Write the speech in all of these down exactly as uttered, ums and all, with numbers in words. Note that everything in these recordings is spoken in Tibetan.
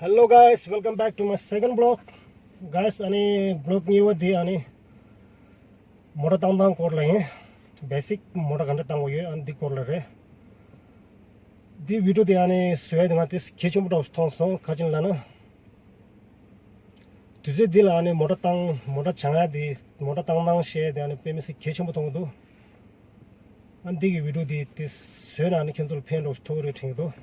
Hello guys, welcome back to my second vlog. Guys, ཨ་ནི་vlog་གཉིས་པ་འདི་ཨ་ནི་མོ་ཊ་བཏང་སྟངས་སྐོར་ལ་ཡིན། བེ་སིག་མོ་ཊ་ག་འདྲ་བཏང་དགོས་ཡོད་ཨ་ནི་འདི་སྐོར་ལ་རེད། འདི་བི་ཌི་ཡོ་འདི་ཨ་ནི་བཟོས་ཏེ་ང་ཏིས་གལ་ཆེན་པོ་འདྲ་བོ་མཐོང་སོང་། ག་ཅི་ལབ་ན། དུས་ཚོད་འདི་ལ་ཨ་ནི་མོ་ཊ་བཏང་མོ་ཊ་སྦྱང་ཡ་འདི་མོ་ཊ་བཏང་སྟངས་བཤད་དེ་ཨ་ནི་དཔེ་མི་སྲིད་གལ་ཆེན་པོ་མཐོང་གི་འདུག་ཨ་འདི་གི་བི་ཌི་ཡོ་འདི་ཏིས་བཟོས་ན་ཨ་ནི་ཁྱེད་ཚོ་ལ་ཕན་འདྲ་བོ་ཐོགས་རེད་དྲན་གི་འདུག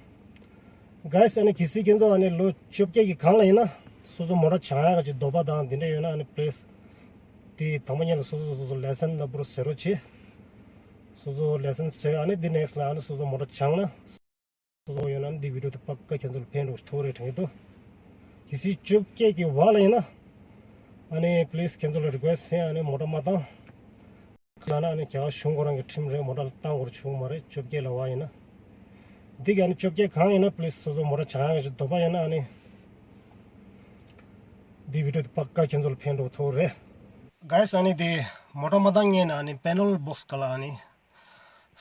Guys, ཨ་ནི་གལ་སྲིད་ཁྱེད་ཚོ་ཨ་ནི་ལོ་བཅོ་བརྒྱད་ཀྱི་སྒང་ལ་ཡིན་ན་སོ་སོ་མོ་ཊ་སྦྱང་ཡ་ག་ཅིག་འདོད་པ་དང་འདི་འདྲ་ཡོད་ན་ཨ་ནི་པི་ལི་སི་དེ་དང་པོ་ཉིད་ལ་སོ་སོ་སོ་སོ་ལེ་སན་ལྟ་བུར་བཟོ་རོགས་བྱེད། སོ་སོ་ལེ་སན་བཟོས་ཨ་ནི་འདི་ནེག་སི་ལ་ཨ་ནི་སོ་སོ་མོ་ཊ་སྦྱངས་ན་སོ་སོ་ཡོད་ན་འདི་བི་ཌི་ཡོ་དེ་པ་ཀ་ཁྱེད་ཚོ་ལ་ཕན་འདྲ་བོ་ཐོགས་རེད་དྲན་གི་འདུག་གལ་སྲིད་བཅོ་བརྒྱད་ཀྱི་བར་ལ་ཡིན་ན་ཨ་ནི་པི་ལི་སི་ཁྱེད་ཚོ་ལ་རི་ཀུ་ཨེ་སི་ཡིན། ཨ་ནི་མོ་ཊ་མ་བཏང་། ལབ་ན་ཨ་ནི་རྒྱ་གར་གཞུང་ཁོ་རང་གི་ཁྲིམས་རེད། མོ་ཊ་བཏང་དགོས་བྱུང་མ་རེད། བཅོ་བརྒྱད་ལ་བ་ཡིན་ན། འདི་ག་ཨ་ནི་བཅོ་བརྒྱད་གང་ཡིན་ན་པི་ལི་སི་སོ་སོ་མོ་ཊ་སྦྱང་ཡ་གི་འདོད་པ་ཡོད་ན་ཨ་ནི་འདི་བི་ཌི་ཡོ་དེ་པ་ཀ་ཁྱེད་ཚོ་ལ་ཕན་འདྲ་བོ་ཐོགས་རེད། ག་ཡི་ས་ཨ་ནི་དེ་མོ་ཊ་མ་བཏང་མཁན་ཨ་ནི་པེ་ནལ་བོག་སི་ག་ལ་ཨ་ནི་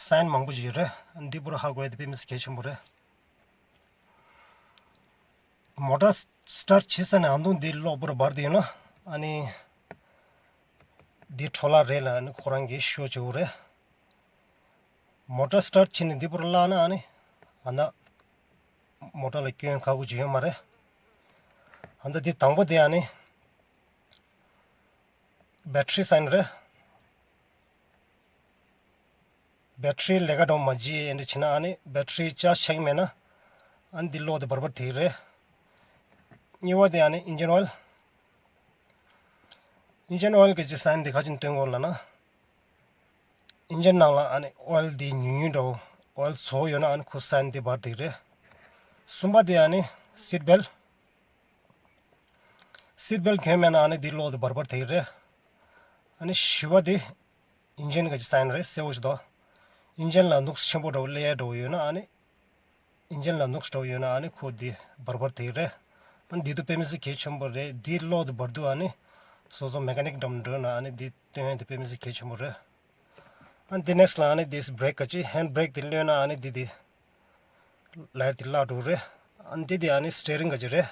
སའིན་མང་པོ་ཞིག་ཡོད་རེད། འདི་པུ་ར་ཧ་གོ་ཡ་དེ་དཔེ་མི་སྲིད་གལ་ཆེན་པོ་རེད། མོ་ཊ་སི་ཊར་ཊི་བྱེད་ས་ནས་ཨ་མདོ་འདི་གློག་པུ་ར་འབར་དུས་ན་ཨ་ནི་འདི་འཕྲོ་བརླག་རེད་ལབ་ཨ་ནི་ཁོ་རང་གིས་ཤོ་བྱེད་དགོས་རེད། མོ་ཊ་སི་ཊར་ཊི་བྱས་ནས་འདི་པུ་ར་བརླག་ན་ཨ་ནི་ཨ་ན་མོ་ཊ་ལ་སྐྱོན་ཁག་པོ་ཅིག་ཡོད་མ་རེད། ཨ་ནི་འདི་དང་པོ་དེ་ཨ་ནི་བེ་ཊི་རི་སའིན་རེད། བེ་ཊི་རི་ལས་ཀ་འགྲོ་མ་བྱེད་ཨེ་འདྲ་བྱེད་ན་ཨ་ནི་བེ་ཊི་རི་ཅཱར་ཇི་ཆགས་ཀྱི་མེད་ན་ཨ་ནི་འདི་གློག་དེ་འབར་འབར་དེ་རེད། གཉིས་པ་དེ་ཨ་ནི་ཨིན་ཇིན་ཨོ་ཡིལ། ཨིན་ཇིན་ཨོ་ཡིལ་གྱི་ཅི་སའིན་དེ་ག་ཅིག་སྟོན་དགོས་ལབ་ན། ཨིན་ཇིན་ནང་ལ་ཨ་ནི་ཨོ་ཡིལ་དེ་ཉུང་ཉུང་འདྲ་བོ་ཨོ་ཡིལ་བཙོག་ཡོད་ན་ཨ་ནི་ཁོ་སའིན་དེ་འབར་དེ་རེད། གསུམ་པ་དེ་ཨ་ནི་སིཊ་བེལ། སིཊ་བེལ་གྱོན་མེད་ན་ཨ་ནི་འདི་གློག་དེ་འབར་འབར་དེ་རེད། ཨ་ནི་བཞི་པ་དེ་ཨིན་ཇིན་གྱི་ཅི་སའིན་རེད། གསལ་པོ་ཞིག་འདུག་ཨིན་ཇིན་ལ་ནུགས་ཆེན་པོ་འདྲ་བོ་སླེབས་ཡ་འདྲ་བོ་ཡོད་ན་ཨ་ནི་ཨིན་ཇིན་ལ་ནུགས་འདྲ་བོ་ཡོད་ན་ཨ་ནི་ཁོ་འདི་འབར་འབར་དེ་རེད། ཨ་ནི་འདི་དུ་དཔེ་མི་སྲིད་གལ་ཆེན་པོ་རེད། འདི་གློག་དེ་འབར་དུས་ཨ་ནི་སོ་སོ་མེ་ཀ་ནིག་འགྲམ་འགྲོ་ན་ཨ་ནི་འདི་སྟོན་ཡ་དེ་དཔེ་མི་སྲིད་གལ་ཆེན་པོ་རེད། ཨ་ནི་འདི་ནེག་སི་ལ་ཨ་ནི་འདི་བྷི་རེག་ག་ཅི་ཧེན་བྷི་རེག་དེ་གློད་ན་ཨ་ནི་འདི་དེ་ལའིཊ་དེ་བརླག་འགྲོ་རེད། ཨ་ནི་འདི་དེ་ཨ་ནི་སི་ཊི་ཡ་རིང་ག་ཅི་རེད།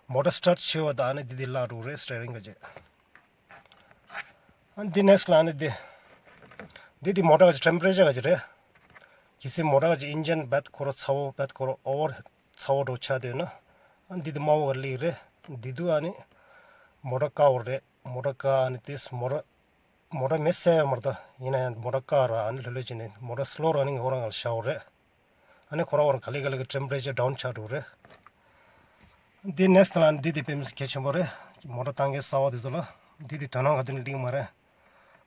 མོ་ཊ་སི་ཊར་ཊི་བྱེད་པ་དང་ཨ་ནི་འདི་དེ་བརླག་འགྲོ་རེད། སི་ཊི་ཡ་རིང་ག་ཅི། ཨ་ནི་འདི་ནེག་སི་ལ་ཨ་ནི་འདི། འདི་དེ་མོ་ཊ་ག་ཅི་ཊེམ་པ་རེ་ཅར་ག་ཅི་རེད། གལ་སྲིད་མོ་ཊ་ག་ཅི་ཨིན་ཇིན་བད་ཁོ་ར་ཚ་བོ་བད་ཁོ་ར་ཨོ་བར་ཚ་བོ་འགྲོ་ཆགས་འདོད་ན། ཨ་ནི་འདི་དེ་དམར་པོ་ག་ལི་རེད། འདི་དུ་ཨ་ནི་མོ་ཊ་བཀག་འོ་རེད། མོ་ཊ་བཀག་ཨ་ནི་དེ་མོ་ཊ་མོ་ཊ་མེ་བསད་ཡོད་མ་རེད་ད། ཡིན་ན་ཡང་མོ་ཊ་བཀག་ར་ཨ་ནི་ལྷོད་ལྷོད་བྱས་ནས་མོ་ཊ་སི་ལོ་ར་ནིང་ཁོ་རང་ང་ལ་བཞག་འོ་རེད། ཨ་ནི་ཁོ་རང་ཁོ་རང་ག་ལེ་ག་ལེ་གི་ཊེམ་པ་རེ་ཅར་ཌའུན་ཆགས་འགྲོ་རེད། འདི་ནེག་སི་ལ་འདི་དེ་དཔེ་མི་སྲིད་གལ་ཆེན་པོ་རེད། མོ་ཊ་བཏང་མཁན་གསར་པ་དེ་ཚོ་ལ་འདི་དེ་དོ་སྣང་ག་དུས་ནས་གླེང་མ་རེད།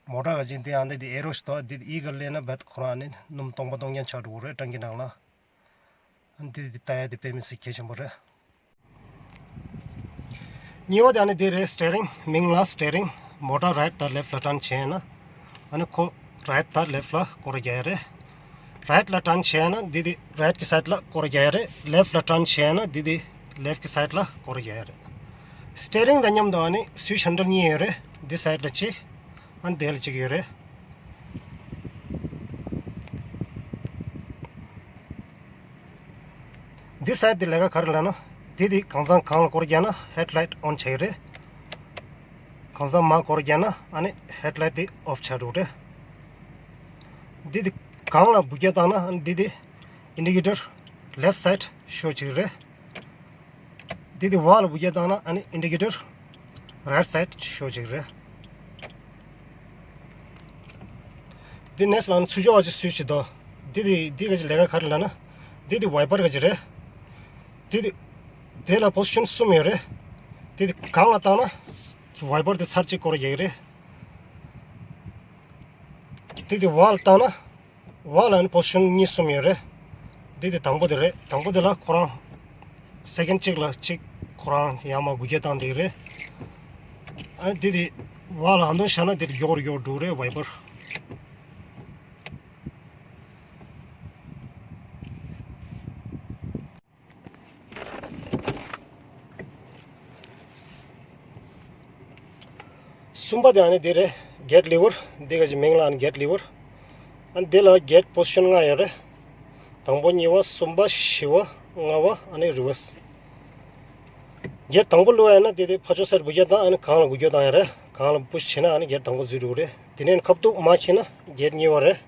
མོ་ཊ་ག་ཅི་འདི་ཨ་འདི་དེ་ཨེ་རོ་ཞིག་འདུག་འདི་དེ་ཨི་ག་ལེན་ན་བད་ཁོ་རང་ཨ་ནི་སྣུམ་སྟོང་པ་སྟོང་རྐྱང་ཆགས་འགྲོ་གི་རེད་ཊང་ཀི་ནང་ལ། ཨ་འདི་དེ་ལྟ་ཡ་དེ་དཔེ་མི་སྲིད་གལ་ཆེན་པོ་རེད། གཉིས་པ་དེ་ཨ་ནི་འདི་རེད། སི་ཊི་ཡ་རིང་། མིང་ལ་སི་ཊི་ཡ་རིང་། མོ་ཊ་རའིཊ་དང་ལེཕཊ་ལ་ཊརན་བྱས་ན་ཨ་ནི་ཁོ་རའིཊ་དང་ལེཕཊ་ལ་སྐོར་རྒྱག་ཡ་རེད། རའིཊ་ལ་ཊརན་བྱས་ན་འདི་དེ་རའིཊ་གི་སའིཌ་ལ་སྐོར་རྒྱག་ཡ་རེད། ལེཕཊ་ལ་ཊརན་བྱས་ན་འདི་དེ་ལེཕཊ་གི་སའིཌ་ལ་སྐོར་རྒྱག་ཡ་རེད། སི་ཊི་ཡ་རིང་དང་མཉམ་དུ་ཨ་ནི་སུའིཆ་ཧན་ཌལ་གཉིས་ཡོད་རེད། འདི་སའིཌ་ལ་གཅིག་ཨ་ནི་དེ་ལ་གཅིག་ཡོད་རེད། འདི་སའིཌ་འདི་ལས་ཀ་ག་རེ་ལབ་ན། འདི་འདི་གང་ཚང་གང་ལ་སྐོར་རྒྱག་ན་ཧེཌ་ལའིཊ་ཨོན་བྱེད་ཀྱི་རེད། གང་ཚང་མ་སྐོར་རྒྱག་ན་ཨ་ནི་ཧེཌ་ལའིཊ་འདི་ཨོཕ་ཆགས་འགྲོ་གི་རེད། འདི་འདི་གང་ལ་འབུད་རྒྱག་བཏང་ན་ཨ་ནི་འདི་འདི་ཨིན་ཌི་ཀེ་ཊར་ལེཕཊ་སའིཌ་ཤོ་བྱེད་ཀྱི་རེད། འདི་དེ་བར་ལ་འབུད་རྒྱག་བཏང་ན་ཨ་ནི་ཨིན་ཌི་ཀེ་ཊར་རའིཊ་སའིཌ་ཤོ་བྱེད་ཀྱི་རེད། འདི་ནེག་སི་ལ་ཨ་ནི་ཚུར་ཕྱོགས་ཨ་ཅི་སུའིཆ་ཅིག་འདུག་འདི་དེ་འདི་ག་ཅི་ལས་ཀ་ག་རེ་ལབ་ན། འདི་དེ་ཝའི་པར་ག་ཅི་རེད། འདི་དེ་དེ་ལ་པོ་སི་ཤན་གསུམ་ཡོད་རེད། འདི་དེ་གང་ལ་བཏང་ན་ཝའི་པར་དེ་ཚར་གཅིག་སྐོར་རྒྱག་གི་རེད། འདི་དེ་བར་ལ་བཏང་ན། བར་ལ་ནི་པོ་སི་ཤན་གཉིས་གསུམ་ཡོད་རེད། འདི་དེ་དང་པོ་དེ་རེད། དང་པོ་དེ་ལ་ཁོ་རང་སེ་ཀེན་གཅིག་ལ་གཅིག་ཁོ་རང་ཡར་མར་འགུལ་སྐྱོད་བཏང་བསྡད་ཀྱི་རེད། ཨ་འདི་དེ་བར་ལ་ཨ་མདོ་བཞག་ན་འདི་མགྱོགས་རུ་མགྱོགས་རུ་འགྲོ་གི་རེད་ཝའི་པར། གསུམ་པ་དེ་ཨ་ནི་འདི་རེད། གེཊ་ལི་ཝར། འདི་ག་ཅི་མིང་ལ་ཨ་ནི་གེཊ་ལི་ཝར། ཨ་ནི་འདི་ལ་གེཊ་པོ་སི་ཤན་ལྔ་ཡོད་རེད། དང་པོ་གཉིས་པ་གསུམ་པ་བཞི་པ་ལྔ་པ་ཨ་ནི་རི་ཝར་སི། གེར་དང་པོ་བླུགས་ཡ་ན་དེ་དེ་ཕར་ཕྱོགས་སར་འགུལ་སྐྱོད་བཏང་ཨ་ནི་གང་ལ་འགུལ་སྐྱོད་བཏང་ཡ་རེད། གང་ལ་པུཤ་བྱས་ན་ཨ་ནི་གེར་དང་པོ་འཛུལ་འགྲོ་གི་རེད། དེ་ནས་ཁ་ཐུག་མར་ཁྱེར་ན་གེར་གཉིས་པ་རེད།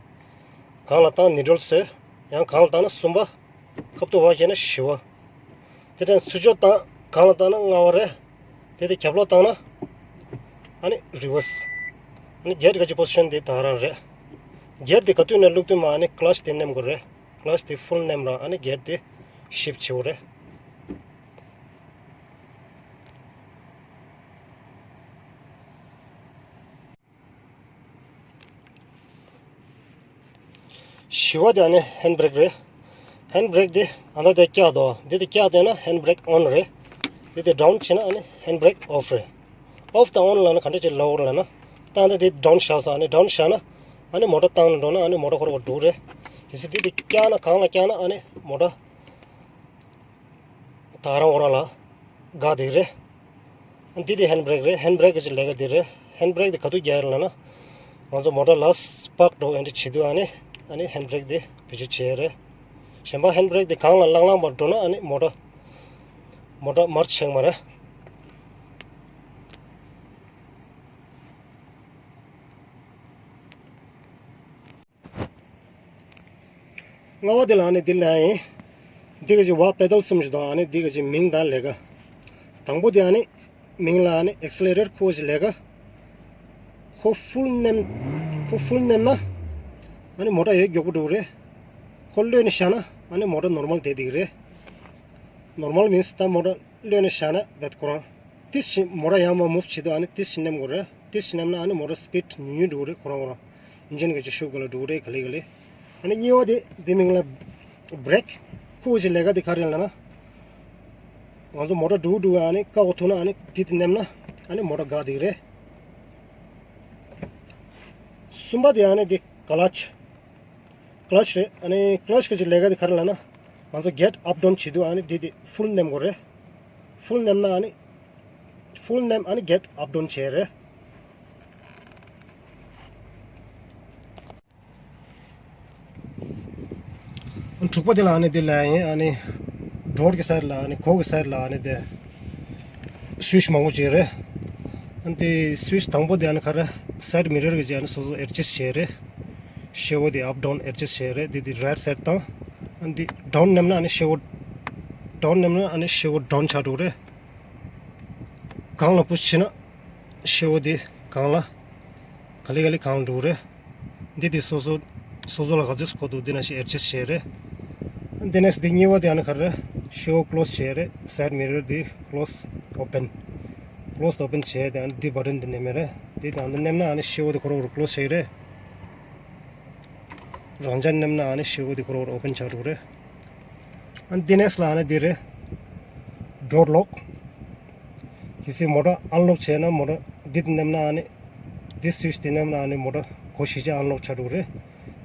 གང་ལ་བཏང་ནིའུ་ཊྲལ་བཟོས། ཡང་གང་ལ་བཏང་ན་གསུམ་པ། ཁ་ཐུག་བར་ཁྱེར་ན་བཞི་པ། དེ་དང་ཚུར་ཕྱོགས་བཏང་གང་ལ་བཏང་ན་ལྔ་པ་རེད། དེ་དེ་རྒྱབ་ལོགས་བཏང་ན་ཨ་ནི་རི་ཝར་སི། ཨ་ནི་གེར་ག་ཅི་པོ་སི་ཤན་དེ་དེ་ག་རང་རེད། གེར་དེ་ག་དུས་ནས་བླུགས་དུས་མ་ཨ་ནི་ཀི་ལ་ཆི་དེ་མནན་དགོས་རེད། ཀི་ལ་ཆི་དེ་ཕུལ་མནན་ར་ཨ་ནི་གེར་དེ་ཤིབ་བྱེད་དགོས་རེད། བཞི་པ་དེ་ཨ་ནི་ཧེན་ཌི་བྷི་རེག་རེད། ཧེན་ཌི་བྷི་རེག་དེ་ཨ་ད་དེ་བཀྱག་དོ། འདི་དེ་བཀྱག་དེ་ན་ཧེན་ཌི་བྷི་རེག་ཨོན་རེད། འདི་དེ་ཌའུན་བྱས་ན་ཨ་ནི་ཧེན་ཌི་བྷི་རེག་ཨོཕ་རེད། ཨོཕ་དང་ཨོན་ལ་ན་ག་འདྲ་ཅིག་ལབ་དགོས་རེད་ལབ་ན། ད་ཨ་ད་དེ་ཌའུན་བཞག་སོང་། ཨ་ནི་ཌའུན་བཞག་ན་ཨ་ནི་མོ་ཊ་བཏང་ནས་འགྲོ་ན་ཨ་ནི་མོ་ཊ་ཁོ་རང་འགྲོ་གི་རེད། གལ་སྲིད་འདི་དེ་བཀྱག་ན་གང་ལ་བཀྱག་ན་ཨ་ནི་མོ་ཊ་ད་རང་ཁོ་རང་ལ་འགག་བསྡད་ཀྱི་རེད། འདི་དེ་ཧེན་ཌི་བྷི་རེག་རེད། ཧེན་ཌི་བྷི་རེག་གི་ལས་ཀ་འདི་རེད། ཧེན་ཌི་བྷི་རེག་འདི་ག་དུས་རྒྱག་ཡ་ལབ་ན། ང་ཚོ་མོ་ཊ་ལ་སི་པཱག་འགྲོ་ཨེ་འདྲ་བྱེད་དུས་ཨ་ནི་ཨ་ནི་ཧེན་ཌི་བྷི་རེག་འདི་བེད་སྤྱོད་བྱེད་ཡ་རེད། གཞན་པ་ཧེན་ཌི་བྷི་རེག་འདི་གང་ལ་ལངས་ལངས་པར་འགྲོ་ན་ཨ་ནི་མོ་ཊ་མོ་ཊ་མར་ཆག་མ་རེད། ལྔ་པ་དེ་ལ་ཨ་ནི་འདི་ལ་ཡིན། འདི་ག་ཅིག་བར་པེ་ཌལ་གསུམ་ཞིག་དང་ཨ་ནི་འདི་ག་ཅིག་མིང་དང་ལས་ཀ། དང་པོ་དེ་ཨ་ནི་མིང་ལ་ཨ་ནི་ཨེག་སི་ལེ་ཊར་ཁོ་ཅིག་ལས་ཀ། ཁོ་ཕུལ་མནན། ཁོ་ཕུལ་མནན་ན་ཨ་ནི་མོ་ཊ་ཡོད་མགྱོགས་པོ་འགྲོ་གི་རེད། ཁོ་གློད་ནས་བཞག་ན་ཨ་ནི་མོ་ཊ་ནོར་མལ་བསྡད་བསྡད་ཀྱི་རེད། ནོར་མལ་མིན་སི་ད་མོ་ཊ་གློད་ནས་བཞག་ན་བེད་ཁོ་རང་། ཏིས་ཕྱིན་མོ་ཊ་ཡར་མར་མུབ་བྱེད་དུས་ཨ་ནི་ཏིས་ཕྱིན་མནན་དགོས་རེད། ཏིས་ཕྱིན་མནན་ན་ཨ་ནི་མོ་ཊ་སི་པིཌ་ཉུང་ཉུང་འགྲོ་གི་རེད། ཁོ་རང་ཁོ་རང་ཨིན་ཇིན་གི་ཅིག་ཤུགས་ག་ལ་འགྲོ་གི་རེད། ག་ལེ་ག་ལེ། ཨ་ནི་གཉིས་པ་དེ་དེ་མིང་ལ་བྷི་རེག། ཁོ་གི་ལས་ཀ་དེ་ག་རེ་ལབ་ན། ང་ཚོ་མོ་ཊ་འགྲོ་འགྲོ་ཨ་ནི་བཀག་འགོག་ཐུག་ན་ཨ་ནི་དེ་དེ་མནན་ན་ཨ་ནི་མོ་ཊ་འགག་བསྡད་ཀྱི་རེད། གསུམ་པ་དེ་ཨ་ནི་དེ་ཀི་ལ་ཆི། ཀི་ལ་ཆི་རེད། ཨ་ནི་ཀི་ལ་ཆི་གི་ཅིག་ལས་ཀ་དེ་ག་རེ་ལབ་ན། ང་ཚོ་གེར་ཨབ་ཌའུན་བྱེད་དུས་ཨ་ནི་དེ་དེ་ཕུལ་མནན་དགོས་རེད། ཕུལ་མནན་ན་ཨ་ནི་ཕུལ་མནན་ཨ་ནི་གེར་ཨབ་ཌའུན་བྱེད་རེད། དྲུག་པ་དེ་ལ་ཨ་ནི་དེ་ལ་ཡིན། ཨ་ནི་ཌོར་གི་སའིཌ་ལ་ཨ་ནི་སྒོ་གི་སའིཌ་ལ་ཨ་ནི་དེ་སུའིཆ་མང་པོ་ཅིག་རེད། ཨ་ནི་དེ་སུའིཆ་དང་པོ་དེ་ཨ་ནི་ག་རེ། སའིཌ་མི་རར་གི་ཅིག་ཨ་ནི་སོ་སོ་ཨེཌ་ཇསྟ་བྱེད་རེད། ཤེ་བོ་དེ་ཨབ་ཌའུན་ཨེཌ་ཇསྟ་བྱེད་རེད། དེ་དེ་རའིཊ་སའིཌ་དང་། ཨ་ནི་དེ་ཌའུན་མནན་ན་ཨ་ནི་ཤེ་བོ་ཌའུན་མནན་ན་ཨ་ནི་ཤེ་བོ་ཌའུན་ཆགས་འགྲོ་གི་རེད། གང་ལ་པུཤ་བྱེད་ན་ཤེ་བོ་དེ་གང་ལ་ག་ལེ་ག་ལེ་གང་ལ་འགྲོ་གི་རེད། འདི་དེ་སོ་སོ་སོ་སོ་ལ་ག་ཚོད་དགོས་འདུག་འདི་ནང་བཞིན་ཨེཌ་ཇསྟ་བྱེད་རེད། འདི་ནས་འདི་གཉིས་པ་དེ་ཨ་ནི་ག་རེ། ཤེ་བོ་ཀློ་སི་བྱེད་རེད། སའིཌ་མི་རར་དེ་ཀློ་སི་ཨོ་པན། ཀློ་སི་ཨོ་པན་བྱེད་དེ་ཨ་ནི་འདི་བ་ཊན་འདི་མནན་ཡ་རེད། འདི་དང་འདི་མནན་ན་ཨ་ནི་ཤེ་བོ་དེ་ཁོ་རང་ཁོ་རང་ཀློ་སི་བྱེད་རེད། རང་འཇགས་མནན་ན་ཨ་ནི་ཤེ་བོ་དེ་ཁོ་རང་ཁོ་རང་ཨོ་པན་ཆགས་འགྲོ་གི་རེད། ཨ་ནི་འདི་ནེག་སི་ལ་ཨ་ནི་འདི་རེད། ཌོར་ལོག། གལ་སྲིད་མོ་ཊ་ཨན་ལོག་བྱས་ན་མོ་ཊ་འདི་མནན་ན་ཨ་ནི། འདི་སུའིཆ་འདི་མནན་ན་ཨ་ནི་མོ་ཊ་སྒོ་བཞི་ཆ་ཨན་ལོག་ཆགས་འགྲོ་གི་རེད།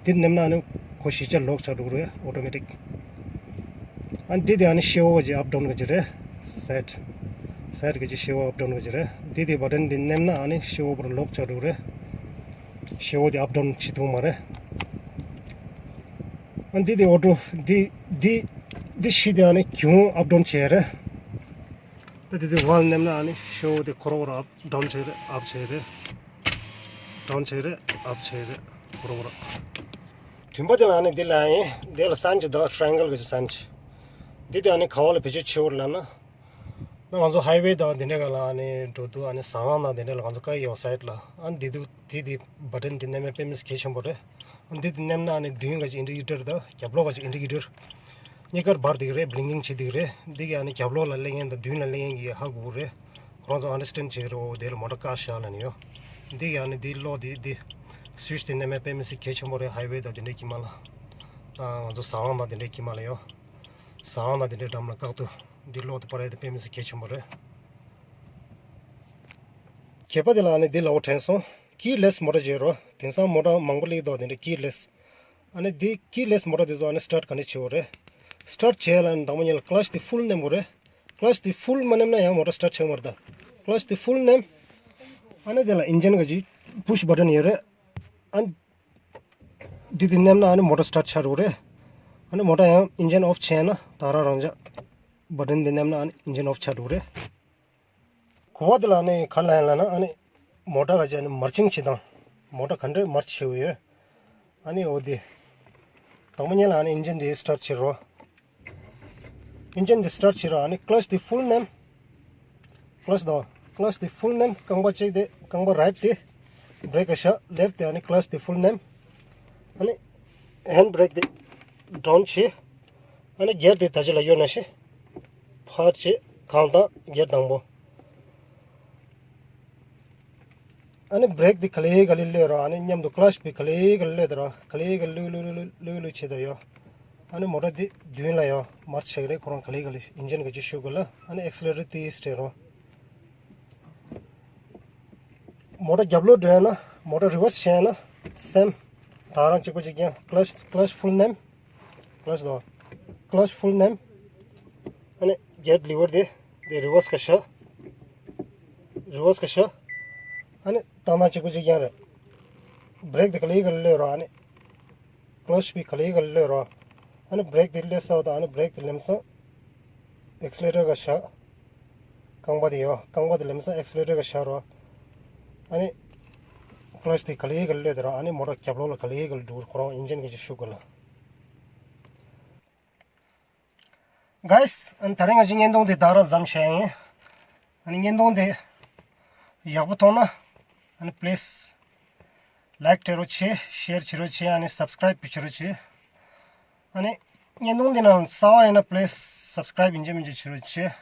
འདི་མནན་ན་ཨ་ནི་སྒོ་བཞི་ཆ་ལོག་ཆགས་འགྲོ་གི་རེད། ཨོ་ཊོ་མེ་ཊིག། ཨ་ནི་འདི་དེ་ཨ་ནི་ཤེ་བོ་གི་ཅིག་ཨབ་ཌའུན་གི་ཅིག་རེད། སའིཌ། སའིཌ་གི་ཅིག་ཤེ་བོ་ཨབ་ཌའུན་གི་ཅིག་རེད། འདི་དེ་བ་ཊན་འདི་མནན་ན་ཨ་ནི་ཤེ་བོ་པུ་ར་ལོག་ཆགས་འགྲོ་གི་རེད། ཤེ་བོ་དེ་ཨབ་ཌའུན་བྱེད་ཐུབ་མ་རེད། ཨ་འདི་དེ་ཨོ་ཊོ་འདི་འདི་འདི་བཞི་དེ་ཨ་ནི་གུང་ཨབ་ཌའུན་བྱེད་རེད། ད་འདི་དེ་ཝན་མནན་ན་ཨ་ནི་ཤེ་བོ་དེ་ཁོ་རང་ཁོ་རང་ཨབ་ཌའུན་བྱེད་རེད། ཨབ་བྱེད་རེད། ཌའུན་བྱེད་རེད། ཨབ་བྱེད་རེད། ཁོ་རང་ཁོ་རང་། བདུན་པ་དེ་ལ་ཨ་ནི་འདི་ལ་ཡིན། འདི་ལ་སན་ཅིག་འདུག་ཊ་རའེང་གལ་གི་སན་ཅིག། འདི་དེ་ཨ་ནི་ག་བ་ལ་བེད་སྤྱོད་བྱེད་དགོས་ལབ་ན། ད་ང་ཚོ་ཧའི་ཝེ་དང་དེ་འདྲ་ག་ལ་ཨ་ནི་འགྲོ་དུས་ཨ་ནི་ཟ་ཁང་དང་དེ་འདྲ་ལ་ང་ཚོ་ཀ་ཡོད་སའིཌ་ལ་ཨ་ནི་འདི་དུས་དེ་དེ་བ་ཊན་དེ་མནན་ཡ་དཔེ་མི་སྲིད་གལ་ཆེན་པོ་རེད། ཨ་ནི་འདི་དེ་མནན་ན་ཨ་ནི་མདུན་ག་ཅིག་ཨིན་ཌི་ཀེ་ཊར་དང་རྒྱབ་ལོགས་ག་ཅིག་ཨིན་ཌི་ཀེ་ཊར་དང་གཉིས་ཀར་འབར་བསྡད་ཀྱི་རེད། བྷི་ལིང་ཀིང་བྱེད་བསྡད་ཀྱི་རེད། འདི་གི་ཨ་ནི་རྒྱབ་ལོགས་ལ་སླེབས་མཁན་དང་མདུན་ལ་སླེབས་མཁན་གྱིས་ཧ་གོ་གི་རེད། ཁོ་རང་ཚོ་ཨན་ཌར་སི་ཊེན་ཌ་བྱེད་ཀྱི་རེད། འོ་དེ་ལ་མོ་ཊ་བཀག་བཞག་ལབ་ནས་ཡོད། འདི་གི་ཨ་ནི་འདི་གློག་འདི་འདི་སུའིཆ་དེ་མནན་ཡ་དཔེ་མི་སྲིད་གལ་ཆེན་པོ་རེད། ཧའི་ཝེ་དང་དེ་འདྲའི་དཀྱིལ་མ་ལ། ད་ང་ཚོ་ཟ་ཁང་དང་དེ་འདྲའི་དཀྱིལ་མ་ལ་ཡོད། ཟ་ཁང་དང་དེ་འདྲའི་འགྲམ་ལ་བཀག་དུས་འདི་གློག་དེ་སྤར་ཡ་དེ་དཔེ་མི་སྲིད་གལ་ཆེན་པོ་རེད། བརྒྱད་པ་དེ་ལ་ཨ་ནི་འདི་ལ་འོ་དྲན་སོང་། ཀི་ལེ་སི་མོ་ཊ་བརྗོད་རོགས། དེང་སང་མོ་ཊ་མང་པོ་སླེབས་འདུག་དེ་འདྲའི་ཀི་ལེ་སི། ཨ་ནི་འདི་ཀི་ལེ་སི་མོ་ཊ་དེ་ཚོ་ཨ་ནི་སི་ཊཱར་ཊི་ག་ནས་བྱེད་དགོས་རེད། སི་ཊཱར་ཊི་བྱེད་ཡ་ལ་ཨ་ནི་དང་པོ་ཉིད་ལ་ཀི་ལ་ཆི་དེ་ཕུལ་མནན་དགོས་རེད། ཀི་ལ་ཆི་དེ་ཕུལ་མ་མནན་ན་ཡང་མོ་ཊ་སི་ཊཱར་ཊི་ཆགས་མ་རེད་ད། ཀི་ལ་ཆི་དེ་ཕུལ་མནན། ཨ་ནི་དེ་ལ་ཨིན་ཇིན་ག་ཅིག་པུཤ་བ་ཊན་ཡོད་རེད། ཨ་ནི་འདི་དེ་མནན་ན་ཨ་ནི་མོ་ཊ་སི་ཊཱར་ཊི་ཆགས་འགྲོ་གི་རེད། ཨ་ནི་མོ་ཊ་ཡང་ཨིན་ཇིན་ཨོཕ་བྱས་ན་ད་རང་རང་འཇགས། བ་ཊན་འདི་མནན་ན་ཨ་ནི་ཨིན་ཇིན་ཨོཕ་ཆགས་འགྲོ་གི་རེད། གོ་བ་དེ་ལ་ཨ་ནི་ག་ལ་ཡིན་ལ་ན་ཨ་ནི་མོ་ཊ་ག་ཅི་ཨ་ནི་མར་ཆིང་བྱེད་དང་། མོ་ཊ་ག་འདྲས་མར་ཆི་བྱེད་ཡོད། ཨ་ནི་འོ་དེ། དང་པོ་ཉིད་ལ་ཨ་ནི་ཨིན་ཇིན་དེ་སི་ཊར་ཊི་བྱེད་རོགས། ཨིན་ཇིན་དེ་སི་ཊར་ཊི་བྱེད་རོགས། ཨ་ནི་ཀ་ལ་ཆི་དེ་ཕུལ་མནན། ཀ་ལ་ཆི་དང་། ཀ་ལ་ཆི་དེ་ཕུལ་མནན། རྐང་པ་གཅིག་དེ་རྐང་པ་རའིཊ་དེ་བྷི་རེག་ག་བཞག་ལེཕཊ་དེ་ཨ་ནི་ཀ་ལ་ཆི་དེ་ཕུལ་མནན། ཨ་ནི་ཧེན་ཌི་བྷི་རེག་དེ་ཌའུན་བྱེད། ཨ་ནི་གྱེར་དེ་ད་ཅི་ལ་གཡོ་ན་ཤི། ཕར་བྱེད། གང་དང་གྱེར་དང་པོ། ཨ་ནི་བྷི་རེག་དེ་ག་ལེ་ག་ལེ་གློད་རོགས། ཨ་ནི་མཉམ་དུ་ཀ་ལ་ཆི་བི་ག་ལེ་ག་ལེ་གློད་དེ་རོགས། ག་ལེ་ག་ལེ་གློད་གློད་གློད་གློད་གློད་བྱེད་དེ་ཡོད། ཨ་ནི་མོ་ཊ་དེ་མདུན་ལ་ཡོད་མར་ཆི་བྱེད་ཀྱི་རེད། ཁོ་རང་ག་ལེ་ག་ལེ་ཨིན་ཇིན་ག་ཅི་ཤུ་ག་ལ། ཨ་ནི་ཨེག་སི་ལེ་ཊར་དེ་སྤྲད་རོགས། མོ་ཊ་རྒྱབ་ལོགས་འགྲོ་ཡ་ན་མོ་ཊ་རི་ཝར་སི་བྱས་ན་སེམ། ད་རང་གཅིག་པ་གཅིག་རྐྱང་། ཀ་ལ་ཆི་ཀ་ལ་ཆི་ཕུལ་མནན། ཀ་ལ་ཆི་དང་། ཀ་ལ་ཆི་ཕུལ་མནན། ཨ་ནི་གྱེར་ལི་ཝར་དེ་དེ་རི་ཝར་སི་ག་བཞག་རི་ཝར་སི་ག་བཞག་ཨ་ནི་ཏང་ཏང་གཅིག་པ་གཅིག་རྐྱང་རེད། བྷི་རེག་དེ་ག་ལེ་ག་ལེ་གློད་རོགས། ཨ་ནི་ཀ་ལ་ཆི་བི་ག་ལེ་ག་ལེ་གློད་རོགས། ཨ་ནི་བྷི་རེག་དེ་གློད་ཚར་དང་། ཨ་ནི་བྷི་རེག་དེ་ལེམ་སང་ཨེག་སི་ལེ་ཊར་ག་བཞག་རྐང་པ་དེ་ཡོད། རྐང་པ་དེ་ལེམ་སང་ཨེག་སི་ལེ་ཊར་ག་བཞག་རོགས། ཨ་ནི་ཀ་ལ་ཆི་དེ་ག་ལེ་ག་ལེ་གློད་དེ་རོགས། ཨ་ནི་མོ་ཊ་རྒྱབ་ལོགས་ལ་ག་ལེ་ག་ལེ་འགྲོ་གི་རེད། ཁོ་རང་ཨིན་ཇིན་ག་ཅི་ཤུ་ག་ལ། གྷའི་སི། ཨ་ནི་ད་རེས་ང་ཚོའི་བརྙན་ཐུང་དེ་ད་རང་མཚམས་བཞག་ཡིན། ཨ་ནི་བརྙན་ཐུང་དེ་ཡག་པོ་མཐོང་ན་ཨ་ནི་པི་ལི་སི་ལའིཀ་སྤྲད་རོགས་བྱེད། ཤེར་བྱེད་རོགས་བྱེད། ཨ་ནི་སབ་སི་ཀ་རའིབ་བྱེད་རོགས་བྱེད། ཨ་ནི་བརྙན་ཐུང་འདི་ནང་གསར་པ་ཡིན་ན་པི་ལི་སི་སབ་སི་ཀ་རའིབ་ཡིན་གཅིག་མིན་གཅིག་བྱེད་རོགས་བྱེད།